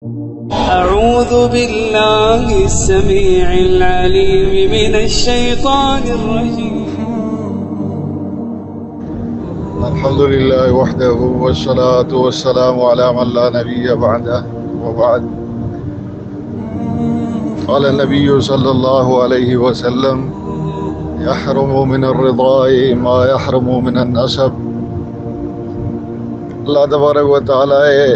أعوذ بالله السميع العليم من الشيطان الرجيم. الحمد لله وحده والصلاة والسلام على من لا نبي بعده، وبعد. قال النبي صلى الله عليه وسلم: يحرم من الرضاع ما يحرم من النسب. اللہ تبارک و تعالی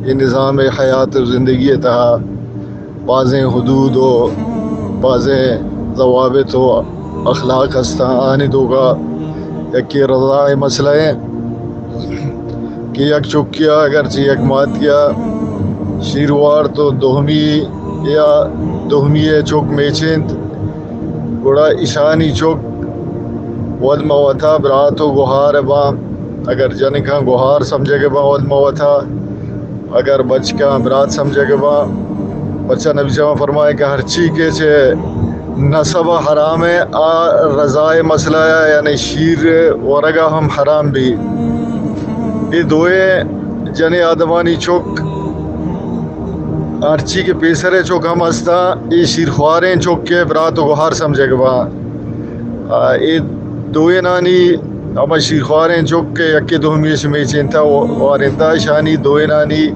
ءِ نظام حیات و زندگی ءِ تہا بازیں حدود و بازیں ضوابط و اخلاق ہستاں، آنی توکا یکے رضاع ءِ مسئلہ ایں کہ یک چکیا اگرچہ یک ماتیا شیر وارت و دومی یا دومی ءِ چک میچینت، گڑا اشانی چک وت مہ وتا برات و گہار باں، اگر جنکاں گہار سمجھگ باں وت مہ وتا، اگر بچکاں برات سمجھگ باں۔ پرچا نبی صلی اللہ علیہ وسلم فرمائے کہ ہرچی کہ چہ نسب حرام ایں، آ رضاع ءِ مسئلہ ءَ، یعنی شیر ورگا ہم حرام بی۔ اے دوئیں جنیں آدمانی چک، ہرچی کہ پیسرے چک ہم ہستاں، اے شیر خواریں چک ءِ برات و گہار سمجھگ باں۔ آ، اے دوئینانی، ہما شیر خواریں چک کہ یکے دومی اش میچینتا و وارینتا، اشانی دوئینانی،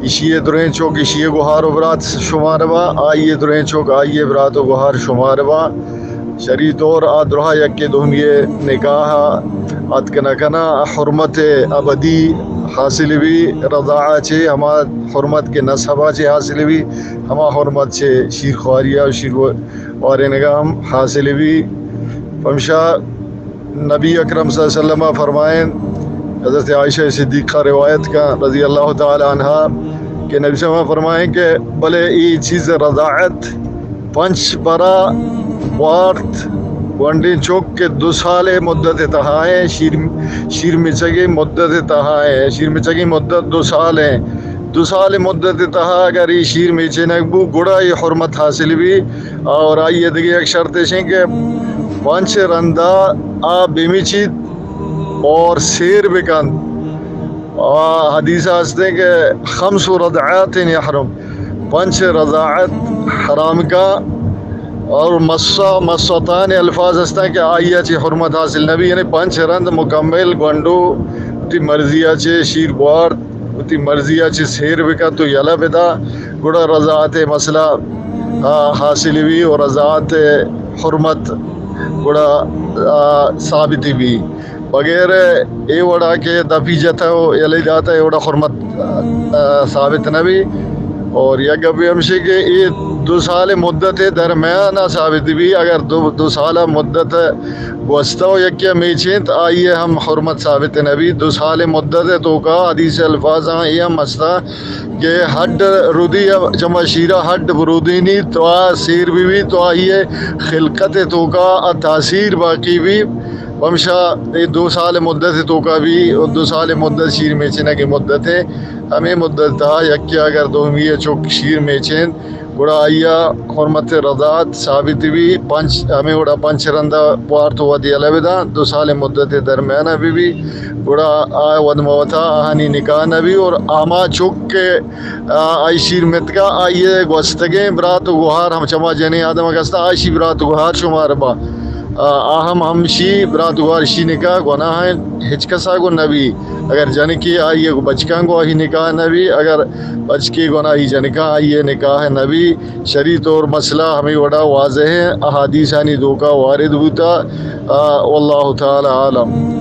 اشی ءِ درہیں چک اشی ءِ گہار و برات شمار باں، آئی ءِ درہیں چک آئی ءِ برات و گہار شمار باں۔ شرعی طور آ درہا یکے دومی ءِ نکاح ءَ اتک نہ کناں، حرمت ابدی حاصل بی، رضاعہ چہ ہما حرمت کہ نسبا چہ حاصل بی، ہما حرمت چہ شیر خواری ءَ و شیر وارینگا ہم حاصل بی۔ پمشا نبی اکرم صلی اللہ علیہ وسلم فرمائیں، حضرت عائشہ صدیقہ روایت کا رضی اللہ تعالی عنہا کہ نبی صلی اللہ علیہ وسلم فرمائیں کہ بلے اے چیز رضاعت پنچ برا وارت گونڈیں چک کہ دو سال مدت تہا ایں، شیر، شیر مچگی مدت تہا ایں، شیر مچگی مدت دو سال ایں، دو سال مدت تہا اگر اے شیر میچینگ بو گڑا اے حرمت حاصل بی۔ اور آئی ءِ دگہ یک شرط اش ایں کہ پنچ رندا آ بمچیت اور سیر بکنت۔ آ حدیث ہستیں کہ خمس رضعات يحرم، پنچ رضاعت حرام کا۔ اور مسہ، مسہتان الفاظ ہستاں کہ آئی ءَ چہ حرمت حاصل نبی، یعنی پنچ رند مکمل گونڈو وتی مرضی ءَ چہ شیر بوارت، وتی مرضی ءَ چہ سیر بکنت و یلہ بدا، گڑا رضاعت ءِ مسئلہ، آ، حاصل بی و رضاعت ءِ حرمت گڑا، آ، ثابت بی۔ بغیر اے وڑا کہ دپی جتہ و یلہ داتہ، اے وڑا حرمت، آ، ثابت نہ بی۔ اور یک گپے ہمشی کہ اے دو سال مدت درمیان ثابت بی، اگر دو، دو سال مدت گوستہ و یکے میچینت، آئی ءِ ہم حرمت ثابت نہ بی۔ دو سال مدت توکا حدیث الفاظاں اے ہم ہستا کہ ہڈ رودی، چما شیرا ہڈ برودینی تو آ سیر بی بی تو آئی ءِ خلقت توکا آ تاثیر باقی بی۔ پمشا اے دو سال مدت توکا بی، و دو سال مدت شیر میچنگ مدت ہے، ہمیں مدت تہا یکے اگر دومی چک شیر میچین گڑا آئی ءِ حرمت رضاعت ثابت بی، پنچ، ہمے وڑا پنچ رندا بوارت و وت یلہ بداں، دو سال مدت درمیان بہ بی، گڑا آ وت مہ وتا آہانی نکاح نہ بی، اور ہما چک کہ، آ، آئی شیر متکا، آئی ءِ گوستگیں برات و گوہار ہم چما جنیں آدم کہ ہستاں، آئی شی برات و گوہار شمار باں۔ آ، آ ہم ہمشی برات و گوہار شی نکاح گناہ ایں، ہچ کسا گو نہ بی۔ اگر جنکے آئی ءِ گو بچکاں گو آہی نکاح نہ بی، اگر بچکے گو نہ آئی جنکاں آئی ءِ نکاح نہ بی۔ شرعی طور مسئلہ ہمے وڑا واضح ایں، احادیثانی توکا وارد بوتا۔ آ، واللہ تعالی عالم۔